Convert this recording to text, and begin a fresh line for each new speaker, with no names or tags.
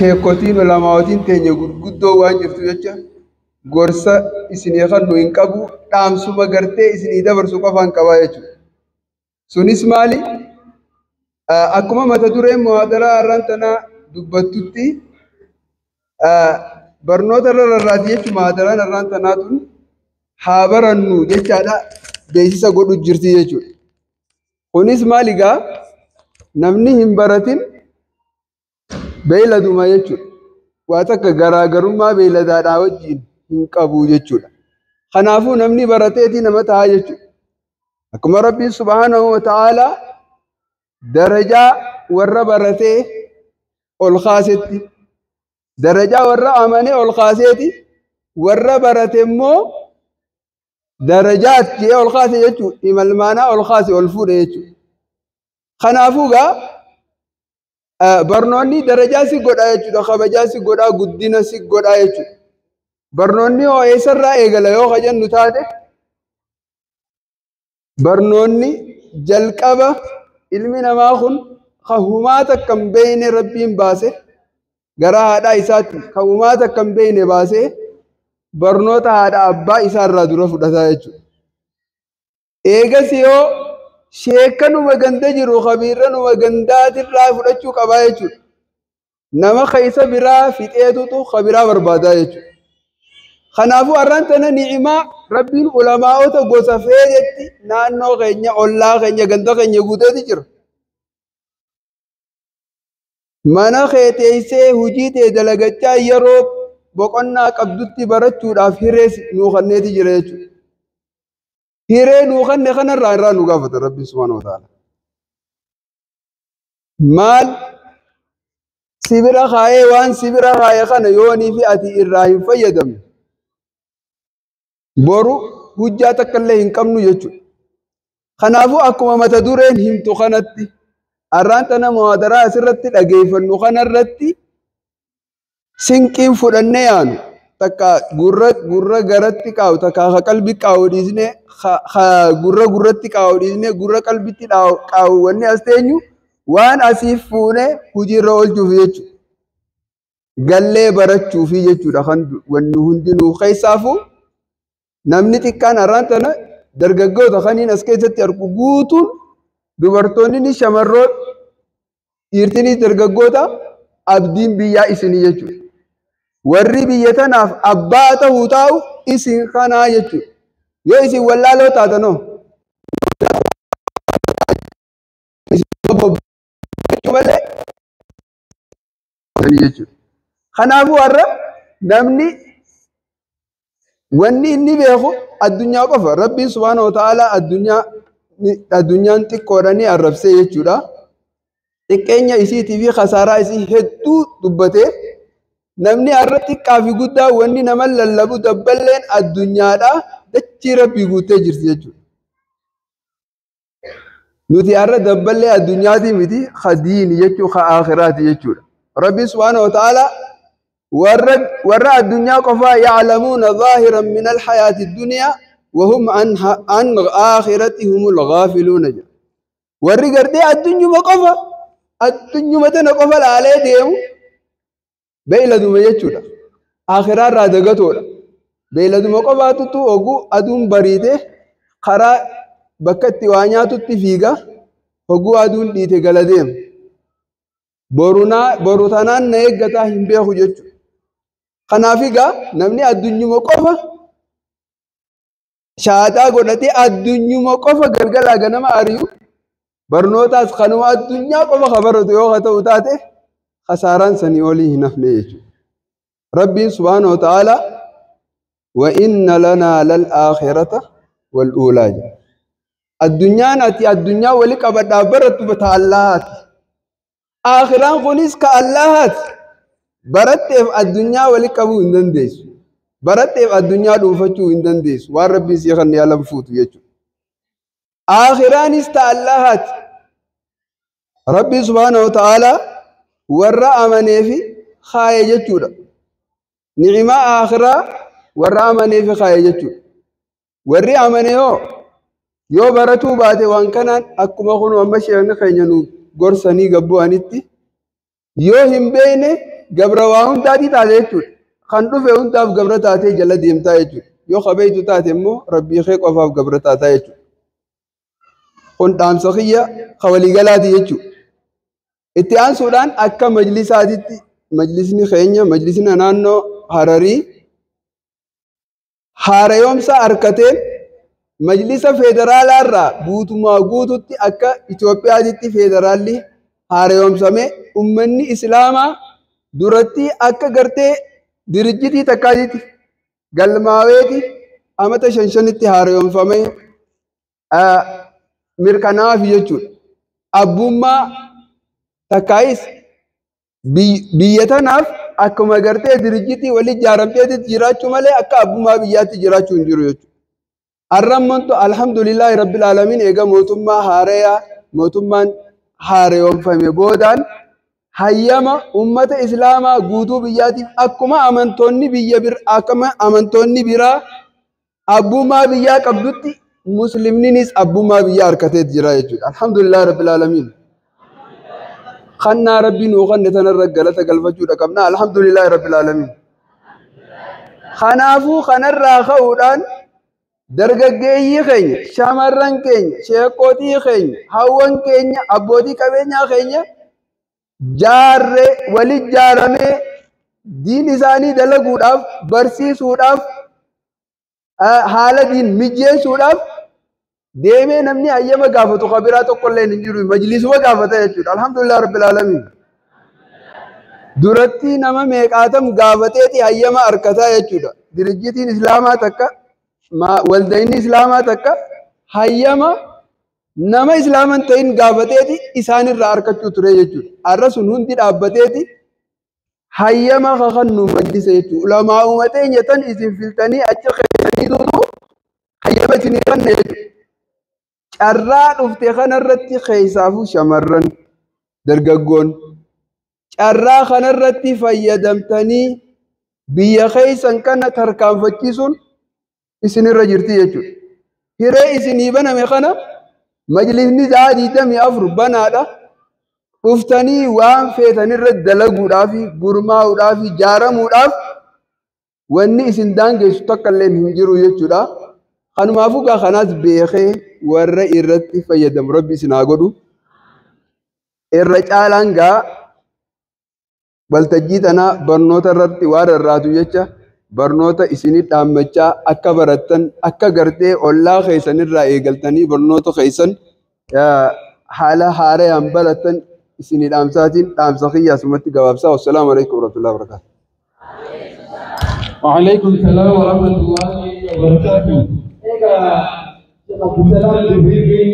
Sheekotiin ulamaawotiin teenya gurguddoo waan jirtu jecha gorsa isinii kennu hin qabu, dhaamsuma gartee isinii dabarsu qofaan qabaa jechuudha. Sunis maali? Akkuma mata dureen muhaadaraa har'aan tanaa dubbattutti barnoota irra rarraati jechuun muhaadaraan har'aan tanaa tun haa barannu jechaadha, beeksisa godhu jirti jechuudha. Kunis maali gaa? Namni hin baratin beeyladuma jechuudha. Waa takka garaagarummaa beeyladaadhaa wajjin hin qabu jechuudha. Kanaafuu namni barateeti nama ta'a jechuudha. Akkuma Rabbiin subhaanahu wa ta'aalaa darajaa warra baratee ol kaasetti, darajaa warra amanee ol kaaseeti, warra barate immoo darajaat jee ol kaase jechuudha. Imalmaanaa ol kaase, ol fuudhe jechuudha. Kanaafuu gaa barnoonni darajaa si godha jechuudha, kabajaa si godha, guddina si godha jechuudha. Barnoonni hoo eessarraa eegala yoo ka jennu taate, barnoonni jalqaba ilmi namaa kun ka humaa takka hin beekne Rabbiin baase gara haadhaa isaatti, ka humaa takka hin beekne baasee barnoota haadha abbaa isaarraa dura fudhataa jechuudha. Eegas yoo sheekanuma ganda jiru kabiirranuma gandaatirraa fudhachuu qabaa jechuudha. Nama keessa biraa fixeetutu kabiraa barbaadaa jechuudha. Kanaafuu har'aan tana ni'imaa Rabbiin ulamaa'ota gosa feetetti naannoo keenya, ollaa keenya, ganda keenya guuteeti jira. Mana kee teessee hojii tee dalagachaa yeroo boqonnaa qabdutti barachuudhaaf hiree nuu kenneeti jira jechuudha. Hiree nuu kenne kanarraa irraa nu gaafata Rabbiin subhaanahu wa ta'ala. Maal sibira kaayee waan sibira kaayee kana yoonii fi ati irraa hin fayyadamne boru hujjaa takka illee hin qabnu jechuudha. Kanaafuu akkuma mata dureen himtu kanatti har'aan tana muhaadaraa asirratti dhageeffannu kanarratti sinqiin fudhannee yaanu takka gurra gurra garatti kaa'u, takka ka qalbii kaa'u dhiisnee, ka gurra gurratti kaa'u dhiisnee gurra qalbitti kaa'u, wanni as teenyu waan asiif fuunee hojiirra oolchuuf jechuudha. Gallee barachuufi jechuudha kan wanni hundinuu. Keessaafuu namni xiqqaan har'aan tana dargaggoota kaniin as keessatti argu guutuun, dubartoonni ni shamarroon, dhiirtinis dargaggoota, abdiin biyyaa isinii jechuudha. Warri biyya tanaaf abbaa ta'uu taa'u isin kanaa jechuudha. Yoo isin wallaaloo taatanoo malee jechuudha. Kanaafuu har'a namni wanni inni beeku addunyaa qofa. Rabbiin subhaanahu wa ta'aalaa addunyaa addunyaan xiqqoodha ni arrabsee jechuudha. Xiqqeenya isiitii fi khasaaraa isii hedduu dubbatee, namni har'a xiqqaa fi guddaa wanni nama lallabu dabballeen addunyaadha, dachii Rabbii guuttee jirti jechuudha. Nuti har'a dabballee addunyaatii miti, ka diini jechuu, ka aakhiraati jechuudha. Rabbiin subhaanahu wa ta'aalaa warra addunyaa qofaa ya'lamuuna zaahiran min alhayaati dunyaa wahum an aakhirati humul gaafiluuna jedha. Warri gartee addunyuma qofa, addunyuma tana qofa laalee deemu beeyladuma jechuudha. Aakhiraarraa dagatoodha. Beeyladuma qofaatutu oguu aduun bariite karaa bakka itti waa nyaatutti fiiga, oguu aduun dhiite gala deema. Boru tanaan na eeggataa hin beeku jechuudha. Kanaaf egaa namni addunyuma qofa shaaxaa godhatee addunyuma qofa galgalaa ganama ari'u, barnootaas kanuma addunyaa qofa ka baratu yoo ta'u taate, khasaaraan sanii olii hin hafne jechuudha. Rabbiin subhaanahu wa ta'aalaa wa inna lanaa lal aakhirata wal uulaa jedha. Addunyaan ati addunyaa wali qabadhaaf barattu ta Allahaati. Aakhiraan kunis ka Allahaati. Baratteef addunyaa wali qabuu hin dandeessu. Baratteef addunyaa dhuunfachuu hin dandeessu. Waan Rabbiin sii kan yaalan fuutu jechuudha. Aakhiraanis ta Allahaati. Rabbiin subhaanahu wa ta'aalaa warra amaneefi kaaye jechuudha. Ni'imaa aakhiraa warra amaneefi kaaye jechuudha. Warri amane hoo yoo baratuu baate, waan kanaan akkuma kun amma sheekni keenya nu gorsanii gabbu'anitti yoo hin beekne gabra waa hundaatii taate jechuudha. Kan dhufe hundaaf gabra taatee jala deemtaa jechuudha. Yoo qabeeytu taate immoo rabbii kee qofaaf gabra taataa jechuudha. Kun dhaamsa kiyya ka waliigalaati jechuudha. Itti aansuudhaan akka majlisaatitti majlisni keenya majlisni naannoo Hararii haarayoomsa harkateen majlisa federaalaa irraa guutumaa guututti akka Itoophiyaatitti federaalli haarayoomsame ummanni Islaamaa duratti akka gartee dirijjitii takkaatitti galmaaweeti amata 5-5tti haarayoomfame mirkanaaf jechuudha. Abbummaa takkaayis biyya tanaaf akkuma gartee dirijjitii walitti ijaaramteetitti jiraachuu malee akka abbummaa biyyaatti jiraachuu hin jiru jechuudha. Arrammantu alhamdulillahi rabbil aalamiin eega mootummaa haarayaa mootummaan haareyoomfame boodaan hayyama ummata Islaamaa guutuu biyyaatiif akkuma amantoonni biyya akkuma amantoonni biraa abbummaa biyyaa qabdutti muslimninis abbummaa biyyaa harkatee jira jechuudha. Alhamdulillahi rabbil aalamiin. Kannaa rabbiin nuu kanne tanarra galata galfachuudha qabna. Alhamdulillahi rabbil aalamiin. Kanaafuu kanarraa ka'uudhaan dargaggeeyyii keenya, shamarran keenya, sheekotii keenya, hawwan keenya, abbootii qabeenyaa keenya jaarree walit jaaramee diin isaanii dalaguudhaaf, barsiisuudhaaf, haala diin mijeessuudhaaf deemee namni hayyama gaafatu kabiraa tokkollee hin jiru. Majlisuma gaafata jechuudha. Alhamdulillah rabbil aalamiin. Duratti nama meeqaatam gaafateeti hayyama harkataa jechuudha. Dirijjitiin Islaamaa takka waldayinni Islaamaa takka hayyama nama Islaaman ta'in gaafateeti isaanirraa harkachuu ture jechuudha. Har'a sun hundi dhaabbateeti hayyama kakannu majlisa jechuudha. Ulamaa uummatee tan isin filtanii achi keessanii duutu hayyama isinii kanna jechuudha. Carraa dhufte kanarratti keessaafuu shamarran dargaggoon carraa kanarratti fayyadamtanii biyya keessan kana tarkaanfachiisuun isinirra jirti jechuudha. Hiree isinii baname kana majlisni sa'a 24 banaadha. Dhuftanii waan feetanirra dalaguudhaaf, gurmaa'uudhaaf, ijaaramuudhaaf wanni isin daangessu takka illee hin jiru jechuudha. Kanumaafuu gaa kanaas beekee warra irratti fayyadamu rabbi isin haa godhu. Irra caalaan gaa waltajjii tanaa barnoota irratti waan rarraatu jecha barnoota isinii dhaammachaa akka barattan akka gartee ollaa keessanirraa eegaltanii barnoota keessan haala haarayaan barattan isinii dhaamsaatiin dhaamsa kiyya asumatti gabaabsaa. Wassalaamu alaikum warahmatullahi wabarakatuh.
وعليكم السلام ورحمة الله وبركاته. Egaa Sheekh Abdusalaam Jibriil.